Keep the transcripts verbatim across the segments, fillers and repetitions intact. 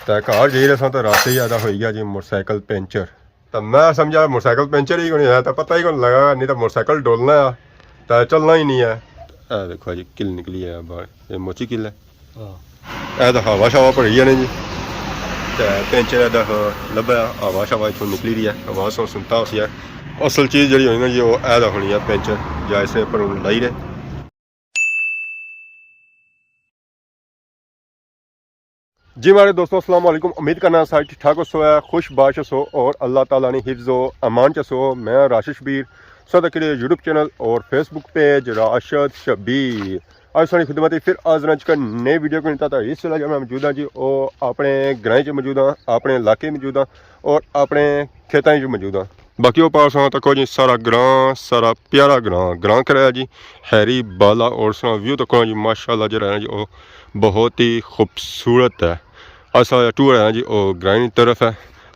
تے گھر جائی رہے ساں تے راستے ہی آدھا ہوئی گیا جی موٹر سائیکل پنچر۔ تے میں سمجھا موٹر سائیکل پنچر ہی کونی ہے، تے پتہ ہی کونی لگا، نہیں تے موٹر سائیکل ڈولنا ہے، تے چلنا ہی نہیں ہے۔ اے دیکھو جی، کل نکلی ہے باہر، یہ موچی کل ہے۔ ہاں۔ اے تے ہوا شوا پڑی ہے نا جی، تے پنچر اے دیکھو لبھا، ہوا شوا اتھوں نکلی رہی ہے، ہوا سو سنتا ہوسی ہے۔ اصل چیز جڑی ہونی نا جی، وہ اے تے ہونی ہے پنچر، یا اسے پر ہن لائی رہے۔ جی ماڑے دوستو، السلام علیکم۔ امید کرنا سارے ٹھیک ٹھاک ہوسو، ہے خوش باش ہوسو اور اللہ تعالیٰ نے حفظ و امان چ ہوسو۔ میں راشد شبیر، سو تک یوٹیوب چینل اور فیس بک پیج راشد شبیر۔ اج ساری خدمت پھر حاضر ہاں ایک نئی ویڈیو کو نیتا تھا۔ اس ویلے جو میں موجود ہاں جی، او اپنے گرائیں چ موجود ہاں، اپنے علاقے موجود ہاں اور اپنے کھیتاں چ موجود ہاں۔ باقی او پار ساں تکو جی سارا گراں، سارا پیارا گراں، گراں کرایا جی ہیری بالا اور سنا ویو تکو جی ماشاءاللہ جڑا ہے جی او بہت ہی خوبصورت ہے۔ اسا ٹور ہے جی او گرائیں طرف ہے۔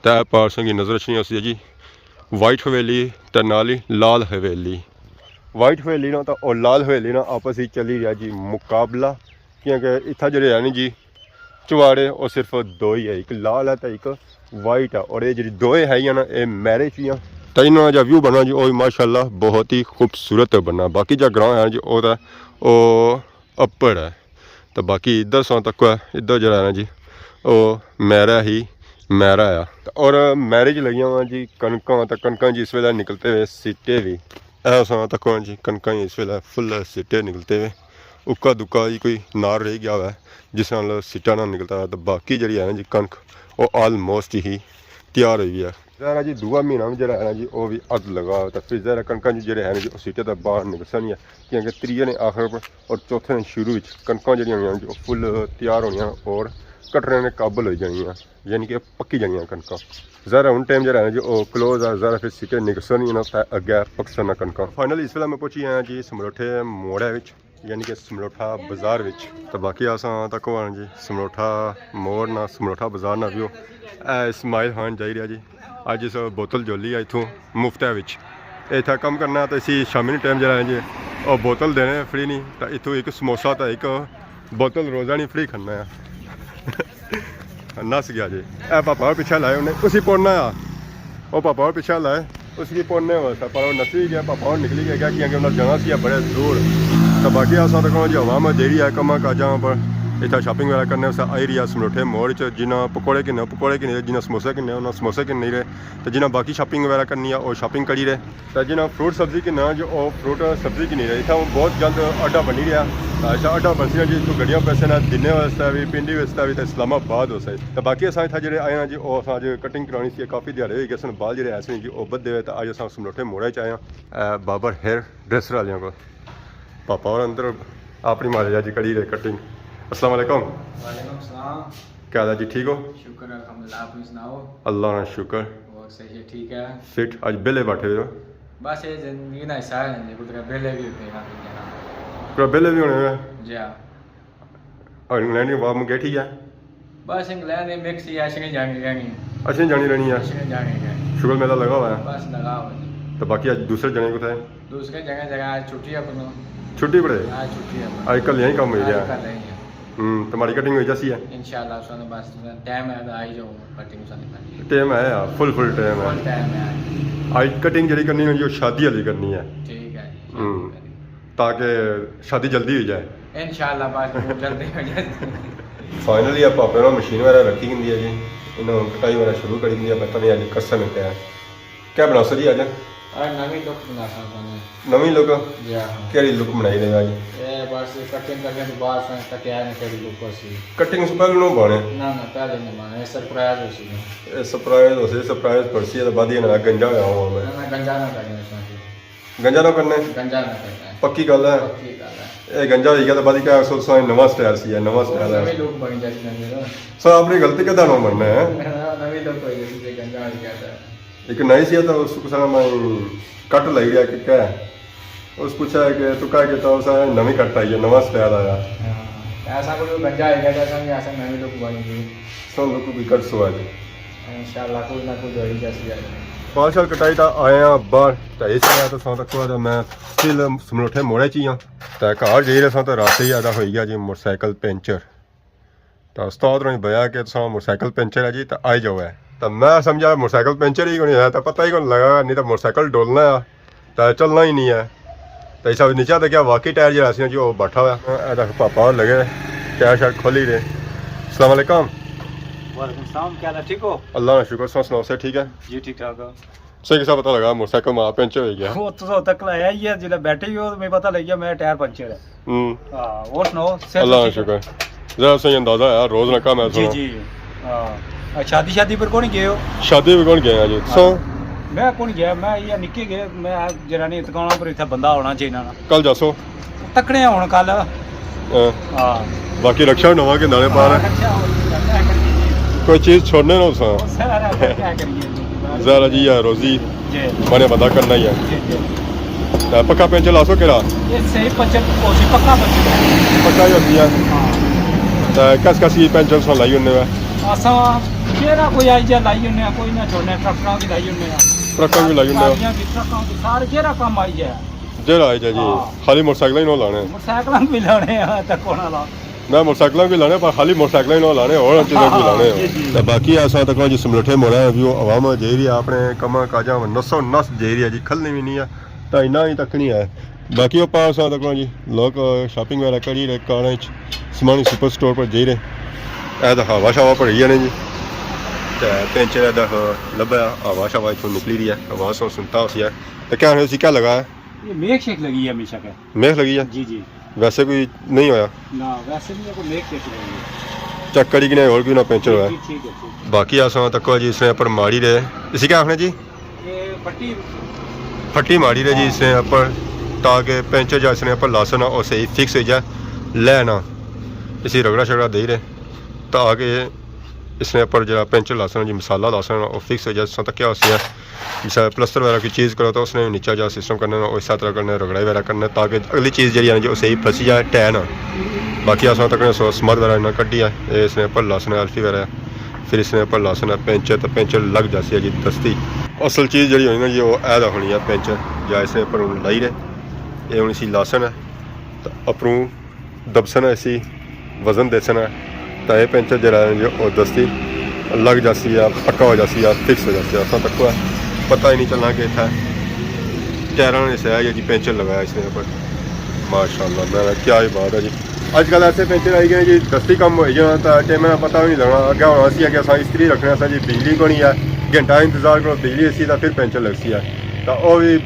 تے پار ساں کی نظر اچھنی ہوسی جی وائٹ حویلی تے نال ہی لال حویلی۔ وائٹ حویلی نا تے او لال حویلی نا آپس ہی چلی رہیا جی مقابلہ، کیونکہ اتھا جڑے ہے نا جی چواڑے او صرف دو ہی ہے، ایک لال ہے تے ایک وائٹ ہے، اور یہ جڑی دوئے ہے نا، یہ میرج ہوئی ہیں۔ تے انہاں جا ویو بننا جی، او ماشاءاللہ بہت ہی خوبصورت بننا۔ باقی جا گراں ہے جی، او تے او اپر ہے۔ تے باقی ادھر ساں تک ہے، ادھر جڑا ہے نا جی، او میرا ہی میرا ہے۔ تے اور میرج لگیاں ہوئیاں جی کنکاں، تے کنکاں جی اس ویلے نکلتے ہوئے سٹے بھی۔ اے ساں تکو جی کنکاں ہی اس ویلے فل سٹے نکلتے ہوئے، اکا دکا ہی کوئی نار رہ گیا ہوا ہے جس نال سٹا نہ نکلتا ہے۔ تو باقی جڑی ہے نا جی کنک، وہ آلموسٹ ہی تیار ہوئی ہوئی ہے۔ ظاہر ہے جی دوا مہینہ بھی جڑا ہے نا جی، وہ بھی ادھ لگا ہوا ہے۔ تو پھر ظاہر ہے کنکاں جی جڑے ہیں جی، وہ سٹے تو باہر نکلسا نہیں ہے، کیونکہ تریے نے آخر پر اور چوتھے نے شروع وچ کنکاں جڑیاں ہوئی ہیں جی، وہ فل تیار ہونیاں اور کٹنے نے قابل ہوئی جانیاں۔ یعنی کہ پکی جانیاں کنکاں۔ ظاہر ہے ہن ٹائم جیہڑا ہے نا جی او کلوز ہے، ظاہر ہے فر سٹے نکسن ہی نا، تے اگے پکسن نا کنکاں۔ فائنلی اس ویلے میں پہنچی آیا جی سملوٹھے موڑے وچ، یعنی کہ سملوٹھا بازار وچ۔ تے باقی اساں تکو آں جی سملوٹھا موڑ نا، سملوٹھا بازار نا ویو۔ اے اسماعیل خان جائی رہیا جی، اج اس بوتل جولی ہے اتھوں مفت وچ۔ اے اتھا کم کرنا تے اسی شامی نے ٹائم جیہڑا ہے جی او بوتل دینے فری نہیں، تے اتھوں ایک سموسہ تے ایک بوتل روزہ نہیں فری کھنا ہے۔ نس گیا جی۔ اے پاپا اور پیچھے لائے انہیں، اسی پوڑنا آ۔ او پاپا اور پیچھے لائے، اس کی پوڑنے واسطے، پر وہ نسی گیا، پاپا اور نکلی گیا، کیا کیا کہ انہاں جانا سی بڑے دور۔ تو باقی اساں تک جی عوام جیڑی ہے کماں کاجاں پر اتھا شاپنگ وغیرہ کرنے واسطے آئی رہی ہے سملوٹھے موڑ چ، جنہاں پکوڑے کنے، پکوڑے کنے، جنہاں سموسے کنے، انہاں سموسے کنے رہے، تے جنہاں باقی شاپنگ وغیرہ کرنی ہے، او شاپنگ کری رہے۔ تے جنہاں فروٹ سبزی گھننا جو او فروٹ سبزی گھنی رہے۔ اتھاں بہت جلد اڈا بنی رہیا۔ اچھا، اڈا بنسی نا جی، اتھوں گڈیاں پیسے نا دنے واسطے وی، پنڈی واسطے وی تے اسلام آباد واسطے۔ تے باقی اساں اتھاں جڑے آئے ہاں جی، او اساں اج کٹنگ کرانی سی، کافی دیہاڑے ہوئی گئے سن، بال جڑے ایسے جی او بدھے ہوئے، تے اج اساں سملوٹھے موڑے چ آئے ہاں، اے بابر ہیئر ڈریسر آلیاں کول۔ پاپا اور اندر اپنی مارے جا جی کری رہے کٹنگ۔ السلام علیکم۔ وعلیکم السلام۔ کیا حال ہے جی، ٹھیک ہو؟ شکر الحمدللہ، اپنی سناؤ؟ اللہ نا شکر۔ اور صحیح ہے، ٹھیک ہے؟ فٹ، اج بیلے بیٹھے ہوئے ہو؟ بس یہ زندگی نا حصہ ہے، جی، کتنا بیلے بھی ہوتے ہیں، کتنا بیلے بھی ہونے ہیں۔ جی ہاں۔ اور انگلینڈ کی واب میں گئے ٹھیک ہے؟ بس انگلینڈ میں مکس ہی ہے، اچھے نہیں جانے رہنی۔ اچھے نہیں جانے رہنی ہے۔ اچھے نہیں جانے رہنی۔ شکر میلہ لگا ہوا ہے۔ بس لگا ہوا ہے۔ تو باقی اج دوسرے جنے کتھے ہیں؟ دوسرے جگہ جگہ آج چھٹی ہے اپنی۔ چھٹی پڑے؟ آج چھٹی ہے۔ آج کل یہیں کم ہوئی آج گیا۔ کل نہیں ہے۔ ہوں، تمہاری کٹنگ ہوئی جاسی ہے؟ انشاءاللہ، سانو بس ٹائم ہے، آئی جاؤ، کٹنگ سانو کرنی ہے۔ ٹائم ہے یار، فل، فل ٹائم ہے۔ فل ٹائم ہے۔ آج کٹنگ جڑی کرنی ہے، جو شادی والی کرنی ہے۔ ٹھیک ہے جی، ہوں۔ شادی کرنی۔ تاکہ شادی جلدی ہوئی جائے۔ انشاءاللہ، بس جلدی ہو جائے۔ فائنلی آپ پاپے نے مشین وغیرہ رکھی گندی ہے جی، انہوں کٹائی وغیرہ شروع کری گندی ہے، پتہ نہیں اج کسا نے کیا ہے۔ کیا بناسو جی اج؟ اج نویں لک بناساں تساں نے۔ نویں لک؟ جی ہاں۔ کیڑی لک بنائی رہے ہو اج؟ اے بس کٹنگ کرنے تو بعد ساں تکیا نے کیڑی لک ہوسی۔ کٹنگ سے پہلے نہ بنے؟ نہ، نہ، پہلے نہیں بنے، اے سرپرائز ہوسی نا۔ اے سرپرائز ہوسی، سرپرائز پڑسی تے بعد یہ نہ گنجا ہویا ہوا میں۔ نہ، نہ، گنجا نہ کرنے ساں جی۔ گنجا نہ کرنے؟ گنجا نہ کرنے۔ پکی گل ہے؟ پکی گل ہے۔ اے گنجا ہوئی گیا تے بعد کیا سو سو نواں سٹائل سی ہے، نواں سٹائل ہے۔ نویں لک بن جاسی نا۔ سر اپنی غلطی کدا نہ مننا ہے۔ نویں لک ہوئی جاسی جے گنجا ہوئی گیا تے۔ ایک نئی سی ہے تو اس کو سارا میں کٹ لائی رہیا کہ کیا ہے؟ اس پوچھا ہے کہ تو کیا کہتا ہو سا نویں کٹ آئی ہے، نواں سٹائل آیا۔ ہاں، ایسا کوئی گنجا آئی گیا، ایسا نہیں، ایسا نویں لک بن گئی۔ سو لک بھی کٹ سو آج۔ انشاءاللہ کوئی نہ کوئی ہوئی جاسی آج۔ بال شال کٹائی تا آیا باہر، تے اس طرح تو ساں تک میں سٹل سملوٹھے موڑے چ ہی ہاں۔ تے گھر جائی رہے ساں تے راستے ہی آدھا ہوئی گیا جی موٹر سائیکل پنچر۔ تو استاد ہوراں بیا کہ تساں موٹر سائیکل پنچر ہے جی، تو آئی جاؤ ہے۔ تو میں سمجھا موٹر سائیکل پنچر ہی کونی ہے، تو پتہ ہی کون لگا، نہیں تو موٹر سائیکل ڈولنا ہے، تو چلنا ہی نہیں ہے۔ تو اس نیچے تک کیا واقعی ٹائر جڑا سی نا جی، وہ بیٹھا ہوا ہے۔ اے دیکھو پاپا اور لگے، ٹائر شائر کھولی رہے۔ السلام علیکم۔ وعلیکم السلام، کیا حال ہے؟ ٹھیک ہو؟ اللہ کا شکر، سو سناؤ، سے ٹھیک ہے؟ جی، ٹھیک ٹھاک ہو۔ سے کسا پتہ لگا موٹر سائیکل ماں پنچر ہو گیا؟ وہ تو تک لایا ہی ہے، جب بیٹھے ہی ہو تو میں پتہ لگ گیا میرا ٹائر پنچر ہے۔ ہوں۔ ہاں، اور سناؤ، صحت اللہ کا ٹھیک ہے؟ شکر۔ ذرا سا اندازہ ہے، روز نہ کم ہے جی، سنو۔ جی۔ ہاں۔ آ، شادی، شادی پر کون گئے ہو؟ شادی پر کون گئے ہیں جی؟ ہاں۔ سو؟ میں کون گیا، میں یہ نکے گئے، میں جرا نہیں اتکانا پر اتھا بندہ ہونا چاہیے نا۔ کل جاسو؟ تکڑے ہون کل۔ ہاں۔ ہاں۔ باقی رکشا نواں کے دانے پار ہے۔ ہاں، رکشا ہو گیا، کیا کریے جی؟ کوئی چیز چھوڑنے نہ اساں۔ سارا کیا کریے جی؟ ذرا جی، یہ روزی جی۔ بنے بندہ کرنا ہی ہے۔ جی، جی۔ تے پکا پنچر لاسو کیڑا؟ یہ صحیح پنچر، اسی پکا پنچر ہے۔ پکا ہی ہوتی ہے۔ ہاں۔ تے کس کس کی پنچر سو لائی ہونے ہو؟ اساں جیڑا کوئی آئی جا لائی ہونے ہیں، کوئی نہ چھوڑنے، ٹرکٹراں کی لائی ہونے ہیں۔ ٹرکاں کی لائی ہونے ہیں۔ گاڑیاں کی، ٹرکاں کی، سارے جیڑا کام آئی جائے۔ جیڑا آئی جائے جی۔ ہاں۔ خالی موٹر سائیکل ہی نہ لانے۔ موٹر سائیکل بھی لانے ہیں، تک ہونا لا۔ میں موٹر سائیکلاں کی لانے، پر خالی موٹر سائیکلاں کی نہ لانے، اور چیزاں کی لانے۔ جی، جی۔ تے باقی اساں تک جی سملوٹھے موڑا ہے، ویو عوام جائی رہی ہے اپنے کماں کاجاں میں، نسو نس جائی رہی ہے جی، کھلنی بھی نہیں ہے، تے اتنا ہی تک نہیں ہے۔ باقی وہ پاس اساں تک جی لوگ شاپنگ وغیرہ کری رہے، کاراں وچ سمانی سپر سٹور پر جائی رہے۔ اے تاں ہوا شوا پڑی جانے جی۔ تے پینچر اے تاں لبھا، ہوا شوا اتھوں نکلی رہی ہے، ہوا سو سنتا ہوسی ہے۔ تے کیا ہونے اسی کیا لگا ہے؟ یہ میخ شیخ لگی ہے ہمیشہ کا۔ میخ لگی ہے؟ جی، جی۔ ویسے کوئی نہیں ہویا؟ نہ، ویسے نہیں ہے، کوئی میخ شیخ لگی ہے۔ چیک کری کنے اور کوئی نہ پینچر ہویا؟ جی، ٹھیک ہے، ٹھیک ہے۔ باقی اساں تکو جی اس نے اپر ماڑی رہے۔ اسی کیا آخنے جی؟ یہ پھٹی۔ پھٹی ماڑی رہے جی اس نے اپر، تاکہ پینچر جا اس نے اپر لاسن او صحیح فکس ہوئی جائے، لے نہ۔ اسی رگڑا شگڑا دے رہے، تاکہ اس نے اپر جڑا پینچر لاسن جی، مسالہ لاسن او فکس ہوئی جائے، اس طرح کیا ہوسی ہے۔ جس طرح پلستر وغیرہ کی چیز کرو تو اس نے نیچا جا سسٹم کرنے نا، اس طرح کرنے، رگڑائی وغیرہ کرنے، تاکہ اگلی چیز جڑی ہے نا جی، وہ صحیح پھنسی جائے، ٹے نا۔ باقی اساں تکنے سو سمد وغیرہ نہ کڈی ہے، اے اس نے اپر لاسن الفی وغیرہ، پھر اس نے اپر لاسن پینچر، تو پینچر لگ جاسی ہے جی دستی۔ اصل چیز جڑی ہونی نا جی، وہ اے دا ہونی ہے پینچر، یا اس نے اپر ہن لائی رہے، اے ہن اسی لاسن ہے، تو اپروں دبسن اسی وزن دیسن، تاں اے پینچر جڑا ہے جو او دستی لگ جاسی ہے، پکا ہو جاسی ہے، فکس ہو جاسی ہے۔ اساں تک پتہ ہی نہیں چلنا کہ اتھا ٹائراں نے سیا یا جی پینچر لگایا اس نے اوپر۔ ماشاءاللہ، میں کیا ہی بات ہے جی۔ اج کل ایسے پینچر آئی گئے جی، دستی کم ہوئی جانا، تاں ٹائم نا پتہ بھی نہیں لگنا۔ اگے ہونا سی کہ اساں استری رکھنے سا جی، بجلی کونی ہے، گھنٹہ انتظار کرو، بجلی اسی تاں پھر پینچر لگسی ہے۔ تاں او بھی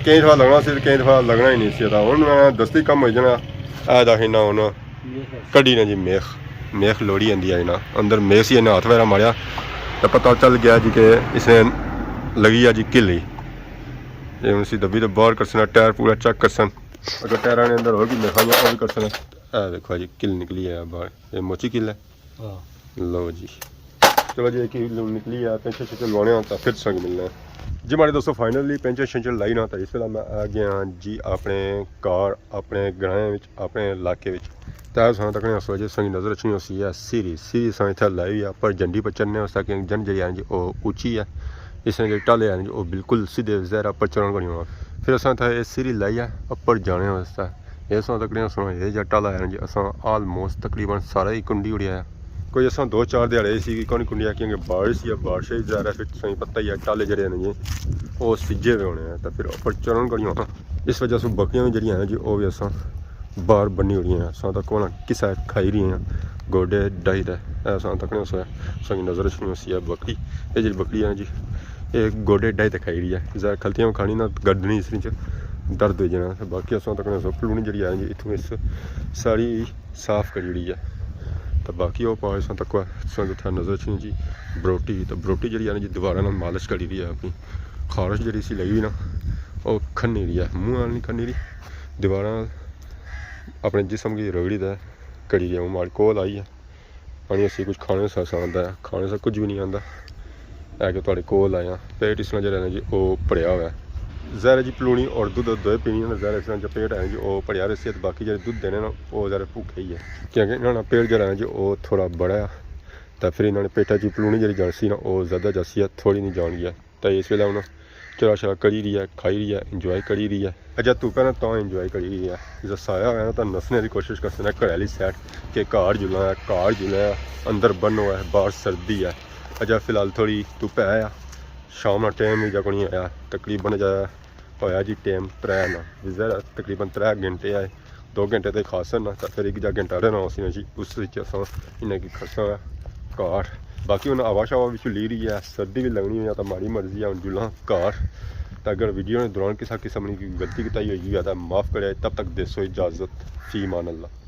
کئی دفعہ لگنا سی، کئی دفعہ لگنا ہی نہیں سی۔ تاں ہن دستی کم ہوئی جانا، اے دا ہی نہ ہونا۔ کڈی نا جی میخ، میخ لوڑی آندی آئی نا۔ اندر میخ سی، انہیں ہاتھ وغیرہ ماریا، تو پتہ چل گیا جی کہ اس نے لگی آ جی کلی۔ یہ ہن اسی دبی تو باہر کرسن، ٹائر پورا چیک کرسن۔ اگر ٹائراں نے اندر ہور کوئی میخ آئیاں، او بھی کرسن۔ اے دیکھو جی، کل نکلی ہے باہر، یہ موچی کل ہے۔ ہاں۔ لو جی۔ چلو جی، ایک ہی نکلی ہے، پینچر شینچر لوانے ہاں، تاں پھر تساں کی ملنا ہے۔ جی ماڑے دوستو، فائنلی پینچر شینچر لائی نا، تاں اس ویلے میں آ گیا ہاں جی اپنے گھر، اپنے گرائیں وچ، اپنے علاقے وچ۔ تاں اساں تکنے اس وجہ سنگی نظر اچھنی ہوسی ہے سیری، سیری اساں اتھا لائی ہوئی ہے، اپر جنڈی پر چڑھنے واسطے، کہ جنڈ جڑی ہے جی او اچی ہے، اس نے جڑے ٹالے ہیں جی او بالکل سیدھے زہرا پر چڑھن کو نہیں ہونا۔ پھر اساں اتھا اے سیری لائی ہے اپر جانے واسطے۔ اے اساں تکڑیاں سنو، اے جا ٹالا ہے نا جی، اساں آلموسٹ تقریباً سارا ہی کنڈی اڑیا ہے۔ کوئی اساں دو چار دیہاڑے سی کہ کون کنڈیا، کیونکہ بارش ہی ہے، بارش ہی ظاہر ہے، پھر تساں کی پتہ ہی ہے، ٹالے جڑے ہیں نا جی، او سجے ہوئے ہونے ہیں، تو پھر اوپر چڑھن کو نہیں ہونا۔ اس وجہ سے بکریاں بھی جڑیاں ہیں نا جی، او بھی اساں باہر بنی اڑیاں ہیں۔ اساں تک کون کسا کھائی رہی ہیں، گوڈے ڈائی دے، اے اساں تکنے سو، اساں کی نظر اچھنی ہوسی ہے بکری۔ اے جڑی بکری ہے نا جی، اے گوڈے ڈائی تے کھائی رہی ہے۔ ذرا کھلتیاں کھانی نا گردنی اس وچ درد ہو جانا۔ باقی اساں تکنے سو پلونی جڑی ہے نا جی، اتھوں اس ساری صاف کری اوڑی ہے۔ تو باقی او پاس اساں تک اساں کی اتھا نظر اچھنی جی بروٹی، تو بروٹی جڑی ہے نا جی، دوبارہ نال مالش کری رہی ہے اپنی۔ خارش جڑی سی لگی ہوئی نا، او کھنی رہی ہے، منہ نال نہیں کھنی رہی، دوبارہ اپنے جسم کی رگڑی تے کری رہی ہے۔ ہن ماڑے کول آئی ہے، پانی اسی کچھ کھانے سا آندا ہے، کھانے سا کچھ بھی نہیں آندا۔ اے کہ تہاڑے کول آیا، پیٹ اس طرح جڑا ہے نا جی، او بھریا ہوا ہے۔ ظاہر ہے جی، پلونی اور دودھ دوئے پینی نا، ظاہر ہے اس طرح جو پیٹ ہے جی، او بھریا رہسی ہے، تے باقی جڑے دودھ دینے نا، او ظاہر ہے بھوکے ہی ہے۔ کیونکہ انہاں نا پیٹ جڑا ہے جی، او تھوڑا بڑا ہے، تے پھر انہاں نے پیٹا جی پلونی جڑی جانسی نا، او زیادہ جاسی ہے، تھوڑی نہیں جان گیا۔ تے اس ویلے ہن چرا شرا کری رہی ہے، کھائی رہی ہے، انجوائے کری رہی ہے۔ اجا دھوپ ہے نا، تاں انجوائے کری رہی ہے۔ جسا سایہ ہویا نا، تاں نسنے دی کوشش کرسے نا گھر آلی سائیڈ، کہ گھر جلنا ہے، گھر جلنا ہے، اندر بنو ہے، باہر سردی ہے۔ اجا فی الحال تھوڑی دھوپ ہے، شام نا ٹائم وی جا کونی آیا، تقریباً اجا ہویا جی ٹائم ترے نا، ظاہر ہے تقریباً ترے گھنٹے آئے، دو گھنٹے تے خاص ہے نا، تاں پھر ایک جا گھنٹہ رہنا اسی نا جی، اس وچ اساں انہاں کی کھساں گھر۔ باقی ہن ہوا شوا وچ لی رہی ہے، سردی وی لگنی ہوئی ہے تاں ماڑی مرضی ہے ہن جلاں گھر۔ تاں اگر ویڈیو نے دوران کسا قسم نی کوئی غلطی کتائی ہوئی ہے تاں معاف کرے، تب تک دیسو اجازت، فی امان اللہ۔